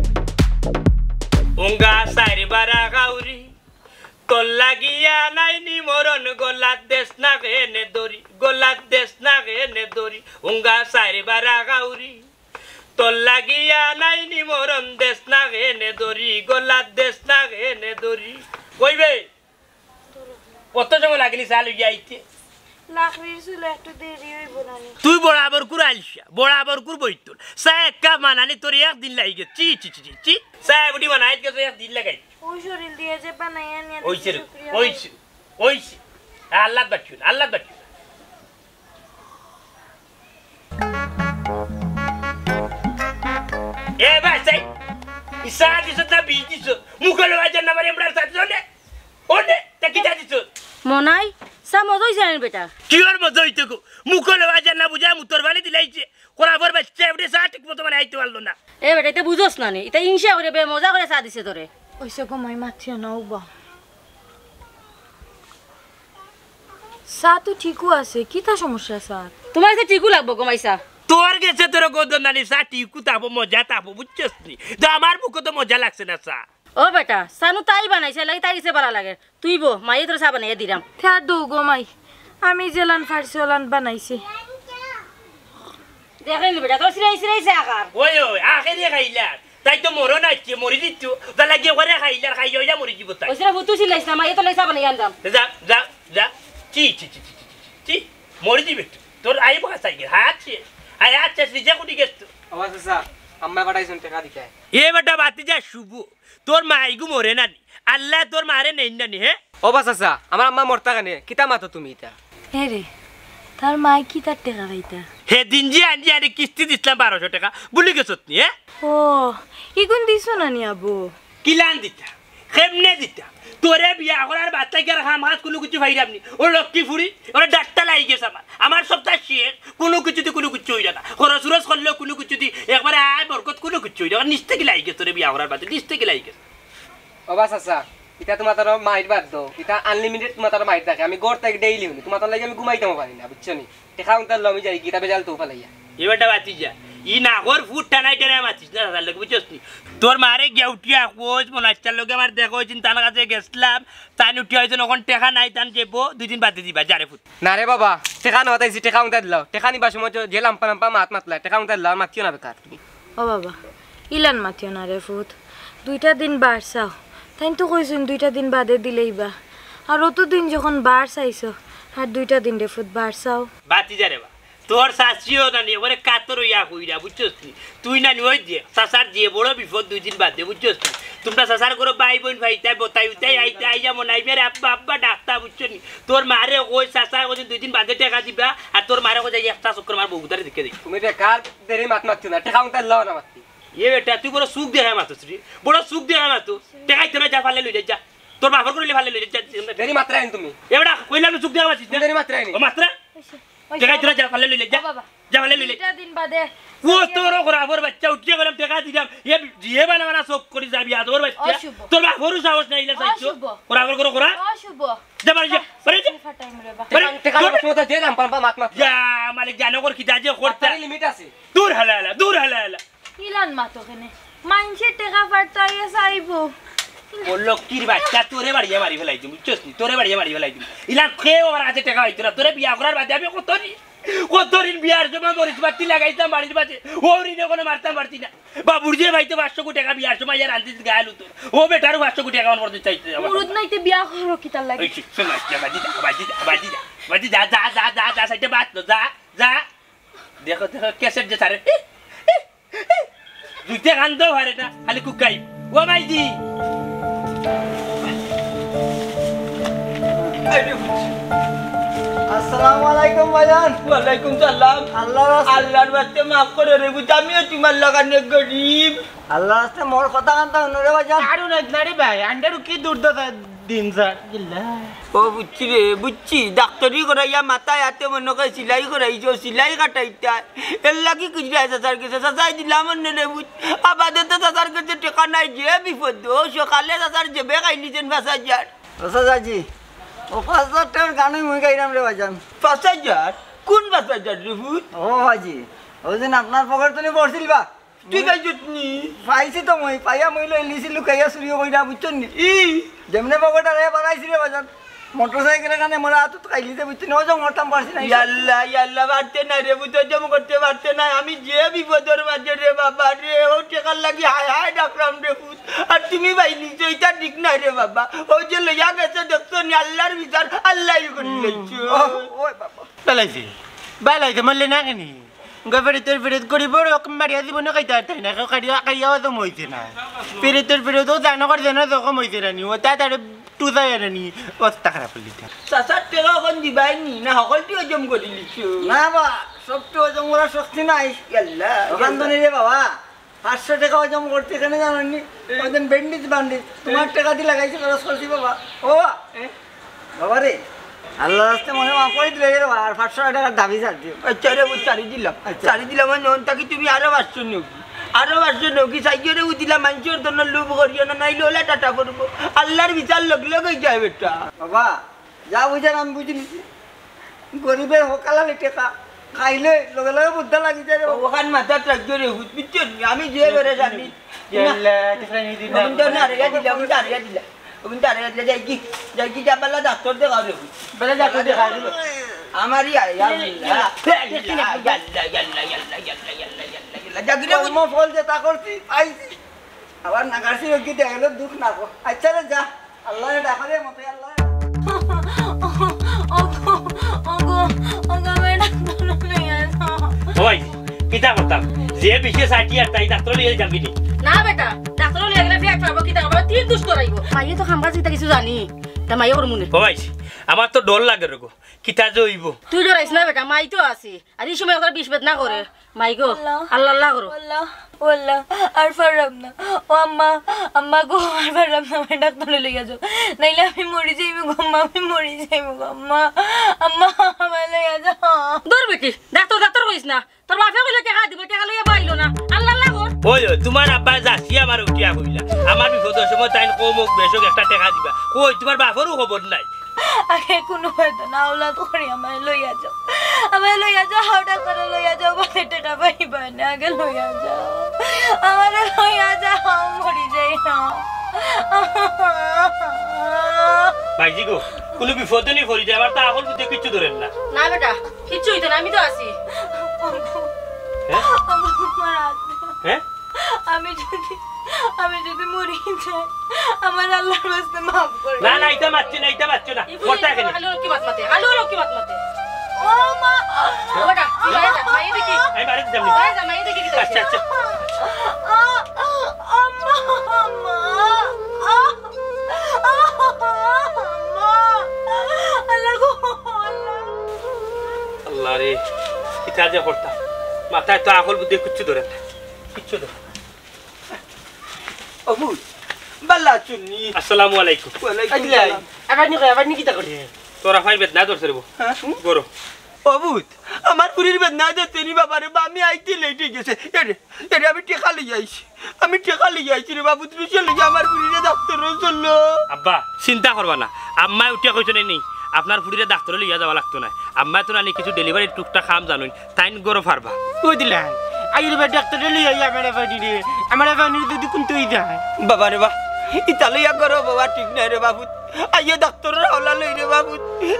উঙ্গা সাইরে বারা গাউরি, তোর লাগিয়া নাইনি মরণ, গলাত দেস না কেনে দড়ি, গলাত দেস না কেনে দড়ি। উঙ্গা সাইরে বারা গাউরি, তোর লাগিয়া নাইনি মরণ, দেস না কেনে দড়ি, গলাত দেস না কেনে দড়ি। কইবে? কত সময় লাগেনি চা লইয়া আইতে? লাকড়ির চুলা একটু দেরি অইবো না নি? তুই বরাবর কুর আলসা, বরাবর কুর বইতুল। চা এক কাপ বানানি তোর একদিন লাগি গেছে। চি, চি, চি, চি, চি। চা এগুটি বানাইত গেছে একদিন লাগাই। ওই শরীর দিয়া যে বানাইয়া নিয়া ওই দিছে রে, শুকরিয়া ওই ভাই। রে, ওই রে। আল্লাহ বাঁচাইন, আল্লাহ বাঁচাইন। এ ভাই, সেই ইসা দিছ না বিষ দিছ? মুখে লওয়া যান না, আমার এমরার সাথে চলে। ওনে, তা কিতা দিছ? মনাই, চা মজা অইছে না বেটা? কিওর মজা অইতো গো? মুখে লওয়া যান না বুঝা, মুতর বালি দিলাইছে। কোরাফর বাচ্চা, এবারে চা ঠিক মতো বানাইতে পারলো না। এ বেটা, ইতা বুঝোস না নি? ইতা হিংসা করে বে মজা করে চা দিছে তোরে। অইছে গো মাই, মাতিও না, উবা। চা তো ঠিকও আছে, কিতা সমস্যা চা? তুমার ইতা ঠিকও লাগবো গো মাই চা। তোর গেছে তোর গদন নানি চা ঠিকও তাবো, মজা তাবো, বুঝছস নি? তো আমার মুখে তো মজা লাগছে না চা। ও বেটা, চা নু তাই বানাইছে, লাগি তাই গেছে বালা লাগে। তুই বো, মাইয়ে তোর চা বানাইয়া দিরাম। তে আর দৌ গো মাই, আমি যেলান পারছি ওলান বানাইছি। দেখইন বেটা, তোর সিরাই সিরাই চা খার। ওই, ওই, আখেরে খাইলা। তাই তো মরো না, কে মরি দিত। তাহলে গিয়ে করে খাইলা, খাইয়া অইলা মরি দিব তাই। ওই সিরা ভুতু সিলাইস না, মাইয়ে তোর লাগি চা বানাইয়া আনরাম। যা, যা, যা। চি, চি, চি। মরি দিবে তো। তোর আইব কাছে গিয়ে। হায় আছে, হায় আছে, নিজে কুটি গেছ তো। ও চাচা, আম্মায় পাঠাইছইন টেকা দিতে। এ বেটা, বাতি যা শুভ। তোর মাইগু মরে না নি? আল্লায় তোর মারে নেইন না নি, হে? ও বা চাচা, আমার আম্মা মরতা কেনে? কিতা মাতো তুমি ইতা? এ রে, তার মায় কিতার টেকা খাইতা? হে দিন যে আনজি আরে কিস্তি দিছলাম বারোশো টেকা, ভুলি গেছত নি, হে? ও, ইগুন দিছো না নি আবু? কিলান দিতা? কেমনে দিতা? তোরে বিয়া করার বাদ থাকি আর কাম কাজ কুনু কিছু পাইরাম নি। ও লক্ষ্মী ফুড়ি, ওরে ডাক্তার লাগি গেছে আমার। আমার সবতা শেষ, কুনু কিছু দি কুনু কিছু অইরা না। খরচ উরচ করলেও কুনু কিছু দি একবারে আয় বরকত কুনু কিছু অইরা না। নিচ থাকি লাগি গেছে তোরে বিয়া করার বাদে, নিচ থাকি লাগি গেছে। ও বা চাচা, ইতা তুমার তার মাইর বাদ দেও, ইতা unlimited তুমার তার মাইর থাকে। আমি ঘর থাকি daily হুনি, তুমার তার লাগি আমি ঘুমাইতামও পারি না, বুঝছো নি? টেকা উনতার লমি যাই, কিতা বেজাল তো ফালাইয়া। এ বেটা বাতি যা, ই নাগর ফুট টানাই টানাই মাতিস না, দাদার লগে বুঝছস নি? তোর মারে গিয়া উঠিয়া কইস, মনাইস্তার লগে আমার দেখা অইছিল, তান কাছে গেছলাম, তান উঠিয়া অইছে, অখন টেকা নাই, তান যাইবো, দুই দিন বাদে দিবা, যা রে ফুট। না রে বাবা, টেকা না মাতাইছি, টেকা উনতা দিলাও। টেকা নিবার সময় তো যে লাম্পা লাম্পা মাত মাতলা, টেকা উনতা দিলাও, আর মাতিও না বেকার তুমি। ও বাবা, ইলান মাতিও না রে ফুত, দুইটা দিন বার চাও। তাইন তো কইছইন দুইটা দিন বাদে দিলেইবা, আর অত দিন যখন বার চাইছো, আর দুইটা দিন রে ফুত বার চাও। বাতি যা রে বা, তোর চাচিও নানি একবারে কাতর অইয়া কইরা, বুঝছস নি? তুই নানি ওই যে চাচার যে বড় বিপদ দুই দিন বাদে, বুঝছস নি? তুমরা চাচার ঘরো ভাই বইন ভাইতায় বতাই উতাই আইতা, আইয়া মনাইবে রে আব্বা আব্বা ডাকতা, বুঝছস নি? তোর মারে কই চাচা কইছইন দুই দিন বাদে টেকা দিবা, আর তোর মারে কই যাই একটা চক্কর মার বউগুতারে দেখে দেখি। তুমি বেকার দেরি মাত মাতিও না, টেকা উনতা দিলাও না মাতি। এ বেটা, তুই বড় চুখ দেখাই মাতস রে, বড় চুখ দেখাই মাতস। টেকা দিতে না, যা ফালে লই যা, যা। তোর বাপর ঘরো লই ফালে লই যা, যা। দেরি মাত্রায় আনি তুমি। এ বেটা, কইলাম না চুখ দেখাই মাতিস না। দেরি মাত্রায় আনি। ও মাত্রা? অইছে, অইছে, টেকা দিতে না, যা ফালে লই যা, যা। ও বাবা। যা ফালে লই যা। দুইটা দিন বাদে। ও তোর খরাপর বাচ্চা, উঠিয়া কইলাম টেকা দিলাম। এ, যে বানা বানা চুপ করি যাবি, আদর বাচ্চা। অশুভ। তোর বাপরও সাহস নাই, ইলা চাইছো। অশুভ। খরাপর করো, খরা। অশুভ। যা বাড়ি যা, বাড়ি যা। ফাটাইম রে বা। বাড়ি, টেকা দূর। দিবার সময় তো যে দাম পাম্পা মাত মাত। ইয়া, মালিক জানো কর কিতা যে করতা। মাতার limit আছে। দূর হালালা, দূর হালালা। ইলান মাতো কেনে? মাইনষে টেকা পারতা ইয়া চাইবো। ও লক্ষ্মীর বাচ্চা, তোরে বাড়িয়ে মারি ফালাই দিমু, বুঝছস নি? তোরে বাড়িয়ে মারি ফালাই দিমু। ইলান কেউ আমার কাছে টেকা পাইতো না। তোরে বিয়া করার বাদে আমি কত ঋণ, কত ঋণ বিয়ার সময় মরিচ বাতি লাগাইতাম বাড়ির মাঝে। ও ঋণ এখনো মারতাম পারতি না। বাবুর যে ভাই তো পাঁচশো কোটি টেকা বিয়ার সময় ইয়ার আনতে গায়ে লুতো। ও বেটারও পাঁচশো কোটি টেকা আমার মরতে চাইতে আমার মুরুদ বাবা। নাইতে বিয়া করো কিতার লাগি? ওই শোন, শোন, বাজি যা, বাজি যা, বাজি যা, বাজি যা, যা, যা, যা, যা, সাইডে বাদ লো, যা, যা। দেখো, দেখো, ক্যাসেট যে তারে। দুইটা কান্দও পারে না, খালি কুকাই। ও মাইজি। আসসালামু আলাইকুম ভাইজান। ওয়ালাইকুম সালাম। আল্লাহর রাস্তায় আল্লাহর রাস্তায় মাফ করে রে, বুঝ, আমিও তোমার লাগানে গরিব। আল্লাহর রাস্তায় মোর কথা কান্তা হুনো রে ভাইজান। আর হুনাইস না রে ভাই, আন্ডারু কি দুর্দশা দিন স্যার। ও বুঝছি রে, বুঝছি। ডাক্তারি করাইয়া মাথায় হাতে মনে করে সিলাই করাইছো, সিলাই কাটাইতায়। এর লাগি কুজরায় চাচার গেছে, চাচায় দিলাম অন্য রে বুঝ। আবাদে তো চাচার গেছে টেকা নাই, যে বিপদ। ও সকালে চাচার জেবে খাইলিছেন পাঁচ হাজার। ও চাচাজি, ও পাঁচ হাজার টেকার গানই মুই গাইরাম রে ভাইজান। পাঁচ হাজার? কোন পাঁচ হাজার রে পুত? ও বাবাজি, ওই দিন আপনার পকেট তুলি পড়ছিল বা? তুই পাইছত নি? পাইছি তো মই, পাইয়া মই লই লিছি লুকাইয়া চুরিও কইরা, বুঝছইন নি? ই! যেমনে পকেট আর বাড়াইছি রে বাজান, মোটরসাইকেল এখানে মোরা আতুত খাইলিছে, বুঝছইন নি? ওজন করতাম পারছি না। ইয়াল্লা, ইয়াল্লা, পারতে নাই রে, বুঝ, ওজন করতে পারতে নাই। আমি যে বিপদর মাঝে রে বাবা রে, ও টেকার লাগি হায় হায় ডাকরাম রে পুত। আর তুমি ভাই নিছো, ইটা ঠিক নাই রে বাবা। ও যে লইয়া গেছে দেখছো নি, আল্লার বিচার, আল্লায় করি লইছো। ও, ও বাবা। বালাইছে, বালাইছে, মরলে না কেনে? গো ফেরতর ফেরত করি বড় রকম মারিয়া জীবনে খাইতে পারতাই না, কেউ খাইয়া, খাইয়াও তো মইছে না। ফেরতর ফেরত ও জানো করে জানো জখম হইছে না নি, ও তা তার টুজায় না নি, অবস্থা খারাপ হইলি তার। চাচার টেকা অখন দিবায় নি, না হকলটি হজম করি লিছো? না বা, সবটি হজম করার শক্তি নাই। ইয়াল্লা, ওখান ইয়াল্লা। তো নি রে বাবা, পাঁচশো টেকা হজম করতে এখানে জানো নি? ওই দিন ব্যান্ডেজ ব্যান্ডেজ, তোমার টেকা দিয়ে লাগাইছি, খরচ করছি বাবা। ও বাবা, এ? বাবা রে, আল্লাহর রাস্তায় মনে মাফ করে দিলে রে বাবা, আর পাঁচশো টেকার দাবি ছাড় দিও। আচ্ছা রে, ওই ছাড়ি দিলাম। আচ্ছা। ছাড়ি দিলাম, মানে, অন থাকি তুমি আরো পাঁচশো নেও। আরো পাঁচশো নেও, কি চাইও রে, উদিলা মানুষের জন্য লোভ করিও না, নাইলে ওলা টাটা পড়বো। আল্লাহর বিচার লগ লগ হয়ে যায় বেটা। বাবা, যা বুঝার আমি বুঝি নিছি। গরিবের হকালালি টেকা খাইলে লগে লগে বুদ্ধা লাগি যায় রে বাবা। ওখান মাথাত রাখিও রে, বুঝ-, বুঝছো নি? আমি যে বেড়ে জানি। ইয়াল্লা, টেকা নিয়ে দিন না। ওখান তো না রে, দিলা, ওখান তো আরে দিলা। ওখান তো আরে দিলা, যাই কি? যাই কি, যা পাল্লা ডাক্তার দেখাও রে। বেলা ডাক্তার দেখা দিল। আমারই আরে, ইয়াল্লা। ইয়াল্লা, ইয়াল্লা, ইয়াল্লা। যাগিরে কর্ম ফল যেটা করছি, পাইছি। আবার না করছি, ওকে দেখা গেল দুঃখ না কো। আচ্ছা রে, যা। আল্লাহরে ডাকো রে, মতে আল্লাহ। ওগো, ওগো, ওগো, আমি ডাক্তার লইয়া যাও। ওই, কিতা করতাম? যে বিষে সাইটি আর তাই ডাক্তার লইয়া যাবি নি? না বেটা, ডাক্তার লইয়া গেলে পেট ফাড়বো, কিতা করবো? তিন দুষ করাইবো। মাইয়ে তো খামখা চিন্তা কিছু জানি। তা মাইয়ে করমু নে। ওই, আমার তো ডর লাগে রে গো। কিতা যে হইবো? তুই ডরাইস না বেটা, মাই তো আছি। আর এই সময় একটা বিষ বেদনা করে। মাই গো, আল্লাহ। আল্লাহ, আল্লাহ করো। আল্লাহ। ও আল্লাহ, আর পাররাম না। ও আম্মা, আম্মা গো, আর পাররাম না, আমারে ডাক্তারে লইয়া যাও, নাইলে আমি মরি যাইমু গো আম্মা, আমি মরি যাইমু গো আম্মা। আম্মা, আমারে লইয়া যাও। দূর বেটি, ডাক্তার, ডাক্তার কইস না। তোর বাপে কইলো টেকা দিবো, টেকা লইয়া আইলো না। আল্লাহ, আল্লাহ কর। ওই, ওই, তুমার আব্বায় যাচিয়া আমারে উঠিয়া কইলা, আমার বিপদর সময় তাইন কম অউক বেশ অউক একটা টেকা দিবা। কই, তুমার বাপরও খবর নাই। আগে কুনু অইতো না, আওলাদ করি আমারে লইয়া যাও, আমারে লইয়া যাও, হাও ডাক্তারে লইয়া যাও, বাদে টেকা পাইবায় নে, আগে লইয়া যাও, আমারে লইয়া যাও, মরি যাই না। ভাইজি গো, কুনু বিপদো নি পড়ি যাই, আমার তো আকল বুদ্ধি কিচ্ছু ধরের না। না বেটা, কিচ্ছু অইতো না, আমি তো আছি। হ্যাঁ? আমার হাত। হ্যাঁ? আমি যদি, আমি যদি মরি যাই, আমারে আল্লার ওয়াস্তে মাফ করি দেও। না, না, ইতা মাতছি না, ইতা মাতছি না। ই বুঝি মরতা কেনে? খালি ওর কি মাত মাতে, খালি ওর কি মাত মাতে। ও মা! ও বেটা, তুই বাইরে যা, মাইয়া দেখি। আমি বাইরে যাইতাম না। বাইরে যা, মাইয়া দেখি কি আচ্ছা, আচ্ছা। আ, আ, আম্মা, আম্মা। আ, আ, আম্মা। আল্লাহ গো, আল্লাহ। আল্লাহ রে, কিতা যে করতাম। মাথায় তো আকল বুদ্ধি কিচ্ছু ধরের না। কিচ্ছু ধরের না। ও পুত, ভালা আছইন নি? আসসালামু আলাইকুম। ওয়ালাইকুম আসসালাম। আবার নি কই, আবার নি কিতা করে? তোর আফাইর বেদনা ধরছে রে বো। হ্যাঁ? গরো। ও পুত, আমার ফুড়ির বেদনা ধরছে নি বাবা রে বা, আমি আইতে লেট অই গেছে। এরে, এরে, আমি টেকা লইয়া আইছি। আমি টেকা লইয়া আইছি রে বাবু, তুমি চলো গিয়া আমার ফুড়িরে ডাক্তারো চলো। আব্বা, চিন্তা করবা না। আম্মায় উঠিয়া কইছইন নি, আপনার ফুড়িরে ডাক্তারো লইয়া যাওয়া লাগতো নায়। আম্মায় তো নানি কিছু ডেলিভারির টুকটাক কাম জানইন, তাইন গরো পারবা। ওই দিলাম, আইয়ুর্বেদ ডাক্তারে লইয়া আই আমার ফুড়িরে, আমার ফুড়িরে যদি কুন্তা অই যায়। বাবা রে বা, ইতা লইয়া গরো বাবা ঠিক নায় রে বাবু। আইও ডাক্তারর হাওলা লই রে বাবু।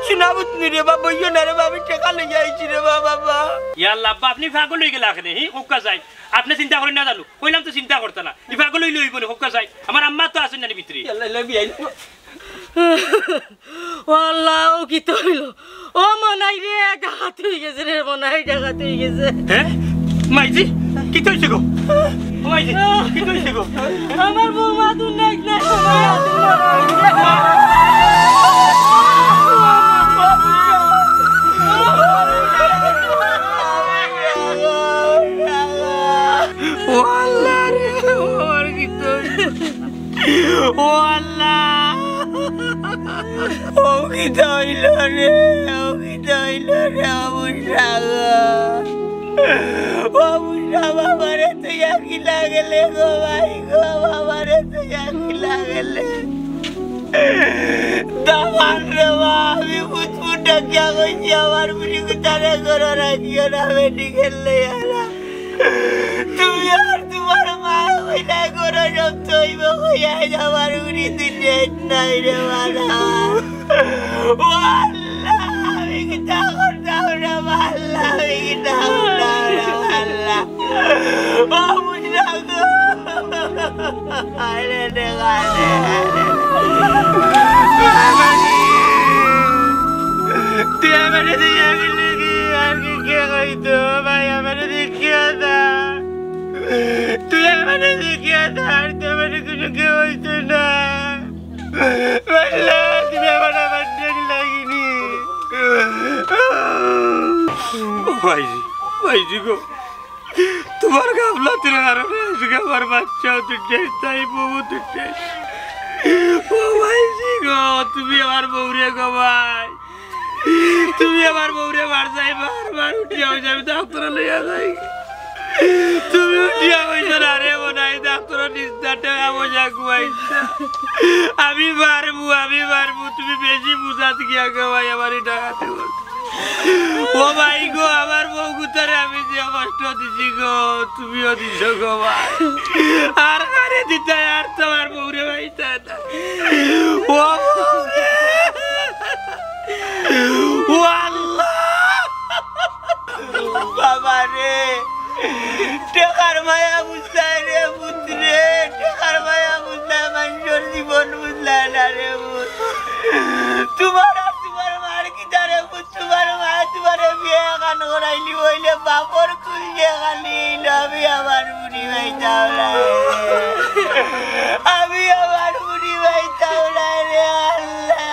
সোনা পুত নি রে বাবু, অইও না রে বাবু, আমি টেকা লইয়া আইছি রে বাবা, বাবা। ইয়া আল্লাহ, আব্বা, আপনি পাগল অই গেলা কেনে? হি, কউক্কা চাই। আপনে চিন্তা করইন না জানু। কইলাম তো চিন্তা করতা না। ই পাগল অইলে অইবো নি, কউক্কা চাই। আমার আম্মা তো আছইন না নি ভিতরে। ইয়াল্লা, ইয়াল্লা, বিয়াই। ও আল্লাহ, ও কিতা অইলো? ও মনাই রে, ডাকাতি অই গেছে রে, মনাই ডাকাতি অই গেছে। হ্যাঁ? মাইজি, কিতা অইছে গো? ও মাইজি, কিতা অইছে গো? আমার বউমা দুর নাই, নাই, আমার আতুর মরা অই গেছে। ও আল্লাহ রে, ও আর কিতা অইছে? ও আল্লাহ! ও কিতা অইলো রে? ও কিতা অইলো রে? ও বুঝলাম, ও বুঝলাম, আমারে তুই একলা গেলে গো ভাই গো, আমারে তুই একলা গেলে। দামান রে বা, আমি ফুটফুট ডাকিয়া কইছি, আমার বুড়ি কুতারে ঘরো রাখিও না, মেডিকেল লইয়া না। তুমি আর তুমার মা কইলা ঘরো সব তৈব কইয়া আমার উড়ি দিতে নাই রে বাবা। ও আল্লাহ, আমি কিতা করতাম রে আল্লাহ, আমি কিতা করতাম রে আল্লাহ। ও বুঝলা গো। আরে রে, আরে, আরে। তুই আমারে দিয়া গেলি কি? আর কি কে কইতো? ভাই, আমারে দেখিয়া যা। তুই আমারে দেখিয়া যা, আর তো আমারে কুনু কেউ অইতো না। আল্লাহ, তুমি আমার, আমার ডেক লাগিনি। ও ভাইজি, ভাইজি গো, তুমার গাফলতির কারণে আইজকে আমার বাচ্চাও দুইটা, তাই বউ দুইটা। ও ভাইজি গো, তুমি আমার বউরে গো ভাই। তুমি আমার বউরে মার যাই, মার, মার, উঠিয়া অই যাই, ডাক্তারো লইয়া যাই। তুমি উঠিয়া অই যাই, আরে মনাই, ডাক্তারো নিস্তার টেকা পয়সা ঘুমাইছা। আমি মারমু, আমি মারমু, তুমি বেশি বুঝাত গিয়া গো ভাই, আমারে ডাকাতি করছো। ও ভাই গো, আমার বউ গুতারে আমি যে কষ্ট দিছি গো, তুমিও দিছো গো ভাই। আর কারে দিতায়, আর তো আমার বউরে পাইতায় না। ও বউ রে। ও আল্লাহ। বাবা রে, টেকার মায়া বুঝলায় রে পুত রে, টেকার মায়া বুঝলায়, মানষর জীবন বুঝলায় না রে পুত। তুমার আর তুমার মার কিতা রে পুত, তুমার মায় তুমারে বিয়া এখান করাইলি অইলে বাপর কুল যে খালি অইলো, আমি আমার বুড়ি পাইতাম না রে। আমি আমার বুড়ি পাইতাম না রে আল্লাহ।